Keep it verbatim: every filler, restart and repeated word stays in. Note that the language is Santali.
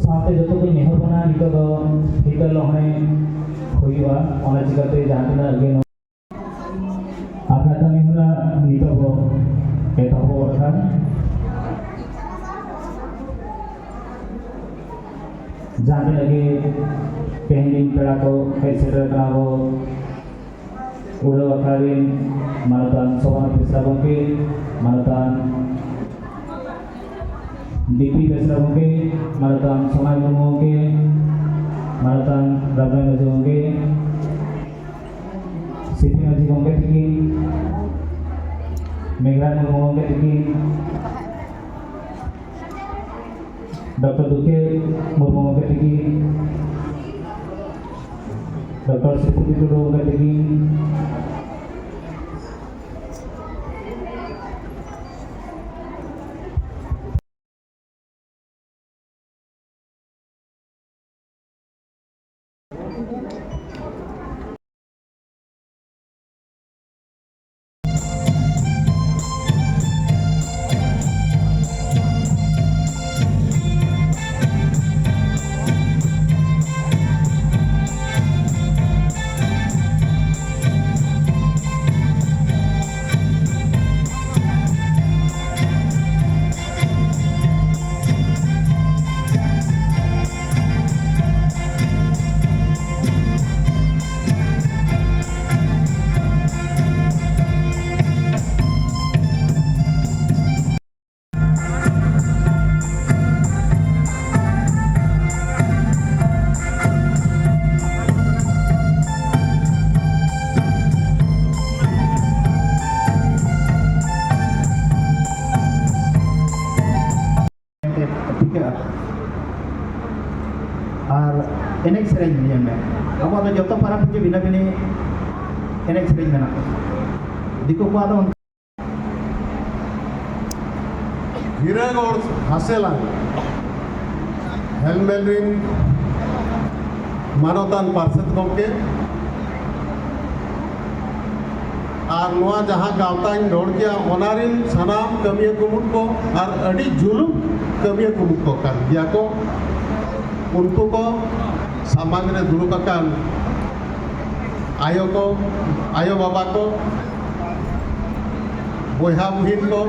ᱥᱟᱶᱛᱮ ᱡᱚᱛᱚ ᱠᱚᱧ ᱱᱮᱦᱚᱨ ᱠᱟᱱᱟ, ᱱᱤᱛᱚᱜ ᱫᱚ ᱦᱤᱛᱟᱹᱞ ᱞᱚᱦᱚᱱᱮ ᱦᱩᱭᱩᱜᱼᱟ, ᱚᱱᱟ ᱪᱤᱠᱟᱹᱛᱮ ᱡᱟᱦᱟᱸ ᱛᱤᱱᱟᱹᱜ ᱜᱮ ᱱᱚᱣᱟ ᱟᱠᱷᱲᱟ ᱠᱟᱹᱢᱤ ᱦᱚᱨᱟ ᱱᱤᱛᱚᱜ ᱵᱚ ᱮᱛᱚᱦᱚᱵ ᱟᱠᱟᱫ᱾ ᱡᱟᱦᱟᱸ ᱛᱤᱱᱟᱹᱜ ᱜᱮ ᱛᱮᱦᱮᱧ ᱨᱤᱱ ᱯᱮᱲᱟ ᱠᱚ ᱦᱮᱡ ᱥᱮᱴᱮᱨ ᱠᱟᱱᱟ ᱵᱚ, ᱩᱰᱷᱟᱹᱣ ᱟᱠᱷᱲᱟ ᱨᱤᱱ ᱢᱟᱱᱚᱛᱟᱱ ᱥᱳᱵᱷᱟᱱ ᱵᱮᱥᱨᱟ ᱜᱚᱢᱠᱮ, ᱢᱟᱱᱚᱛᱟᱱ ᱵᱤᱯᱤ ᱵᱮᱥᱨᱟ ᱜᱚᱢᱠᱮ, ᱢᱟᱱᱚᱛᱟᱱ ᱥᱳᱱᱟᱭ ᱢᱩᱨᱢᱩ ᱜᱚᱢᱠᱮ, ᱢᱟᱱᱚᱛᱟᱱ ᱨᱟᱢᱨᱟᱭ ᱢᱟᱹᱡᱷᱤ ᱜᱚᱢᱠᱮ, ᱥᱤᱯᱤ ᱢᱟᱹᱡᱷᱤ ᱜᱚᱢᱠᱮ ᱛᱤᱠᱤᱱ, ᱢᱮᱜᱷᱨᱟᱭ ᱢᱩᱨᱢᱩ ᱜᱚᱢᱠᱮ ᱛᱤᱠᱤᱱ, ᱰᱚᱠᱴᱚᱨ ᱫᱩᱠᱷᱤᱭᱟᱹ ᱢᱩᱨᱢᱩ ᱜᱚᱢᱠᱮ ᱛᱤᱠᱤᱱ, ᱰᱚᱠᱴᱚᱨ ᱥᱤᱯᱩᱡᱤ ᱴᱩᱰᱩ ᱜᱚᱢᱠᱮ ᱛᱤᱠᱤᱱ, ᱴᱷᱤᱠᱟᱹᱜᱼᱟ᱾ ᱟᱨ ᱮᱱᱮᱡ ᱥᱮᱨᱮᱧ ᱧᱮᱞ ᱢᱮ, ᱟᱵᱚᱣᱟᱜ ᱫᱚ ᱡᱚᱛᱚ ᱯᱟᱨᱟᱵᱽ ᱯᱩᱡᱟᱹ ᱵᱷᱤᱱᱟᱹ ᱵᱷᱤᱱᱟᱹ ᱮᱱᱮᱡ ᱥᱮᱨᱮᱧ ᱢᱮᱱᱟᱜᱼᱟ᱾ ᱫᱤᱠᱩ ᱠᱚᱣᱟᱜ ᱫᱚ ᱦᱤᱨᱟᱹᱜᱚᱲ ᱦᱟᱥᱮᱞᱟᱝ ᱦᱮᱞᱢᱮᱞ ᱨᱤᱱ ᱢᱟᱱᱚᱛᱟᱱ ᱯᱟᱨᱥᱮᱛ ᱜᱚᱢᱠᱮ ᱟᱨ ᱱᱚᱣᱟ ᱡᱟᱦᱟᱸ ᱜᱟᱶᱛᱟᱧ ᱨᱚᱲ ᱠᱮᱭᱟ, ᱚᱱᱟ ᱨᱤᱱ ᱥᱟᱱᱟᱢ ᱠᱟᱹᱢᱤᱭᱟᱹ ᱠᱩᱢᱩᱴ ᱠᱚ ᱟᱨ ᱟᱹᱰᱤ ᱡᱩᱞᱩᱢ ᱠᱟᱹᱢᱤᱭᱟᱹ ᱠᱩᱢᱩᱴ ᱠᱚ ᱠᱟᱱ ᱜᱮᱭᱟ ᱠᱚ᱾ ᱩᱱᱠᱩ ᱠᱚ ᱥᱟᱢᱟᱝ ᱨᱮ ᱫᱩᱲᱩᱵ ᱟᱠᱟᱱ ᱟᱭᱳ ᱠᱚ, ᱟᱭᱳ ᱵᱟᱵᱟ ᱠᱚ, ᱵᱚᱭᱦᱟ ᱵᱩᱦᱤᱱ ᱠᱚ,